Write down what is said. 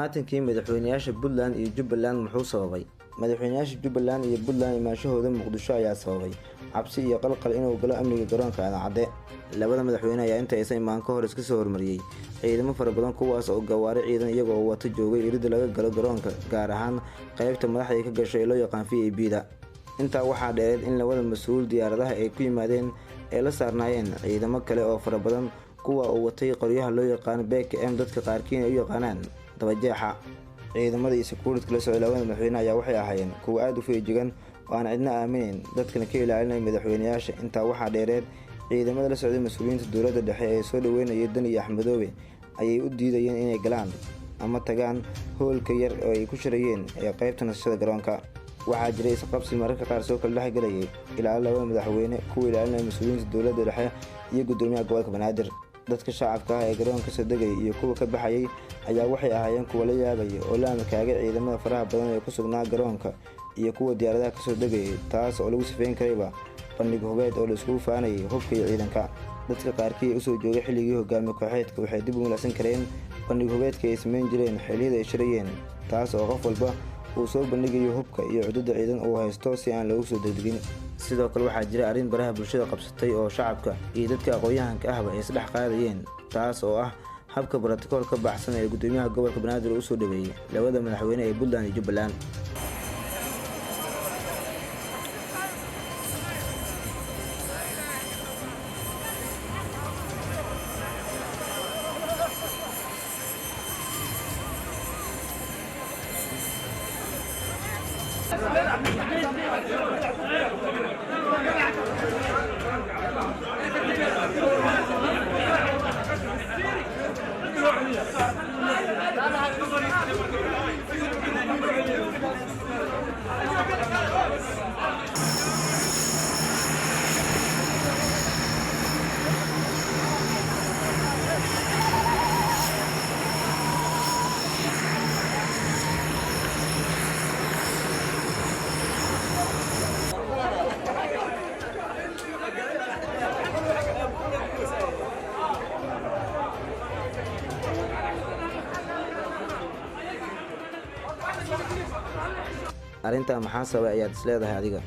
Imaatinkii madaxweynayaasha Puntland iyo Jubbaland muxuu sababay? Madaxweynayaasha Jubbaland iyo Puntland imaanshahooda Muqdisho ayaa sababay cabsi iyo qalqal inuu galo amniga garoonka Aadan Cadde. Labada madaxweyne ayaa inta aysan imaan ka hor iska soo hormariyey ciidamo fara badan, kuwaas oo gawaari ciidan iyaga oo wata joogay iridda laga galo garoonka, gaar ahaan qaybta madaxda ay ka gasho ee loo yaqaan VIP-da. Intaa waxaa dheereed in labada mas-uul diyaaradaha ay ku yimaadeen ay la saarnaayeen ciidamo kale oo fara badan, kuwa uu watay qoryaha loo yaqaan PKM, dadka qaarkiin ay u yaqaanaan dabajeexa. Ciidamada iyo security la socday labada madaxweyne ayaa waxay ahaayeen kuwa aada u feejigan oo aan cidna aaminayn, dadkana ka ilaalinaya madaxweynayaasha. Intaa waxaa dheereed ciidamada la socday mas-uuliyiinta dowladda dhexe ee soo dhaweynayay Deni iyo Axmedoobe ayay u diidayeen inay galaan ama tagaan hoolka yar oo ay ku shirayeen ee qaybta nasashada garoonka. Waxaa jiray isqabsi mararka qaar soo kala dhexgelayay ilaa labada madaxweyne, kuwa ilaalinaya mas-uuliyiinta dowladda dhexe iyo guddoomiyaha gobolka Banaadir. Dadka shacabka ah ee garoonka soo degayay iyo kuwa ka baxayay ayaa waxay ahaayeen kuwa la yaabaya oo la amakaagay ciidamada faraha badan ee ku sugnaa garoonka iyo kuwa diyaaradaha kasoo degayay, taas oo lagu sifeyn karayba bandhig hubeed oo la iskugu faanayay hubka iyo ciidanka. Dadka qaarkii ee usoo joogay xilligii hogaamiye kooxeedka waxay dib u milacsan kareen bandhig hubeedka ay samayn jireen xilliyada ay shirayeen, taas oo qof walba uu soo bandhigayo hubka iyo cududda ciidan uu haysto si aan loogu soo degdegin. Sidoo kale waxaa jira arrin baraha bulshada qabsatay oo shacabka iyo dadka aqoon-yahanka ahba ay isdhex qaadayeen, taas oo ah habka brotokool ka baxsan ee guddoomiyaha gobolka Banaadir uu usoo dhaweeyey labada madaxweyne ee Puntland iyo Jubbaland. Arrintaa maxaa sababay ayaad is leedahay adiga?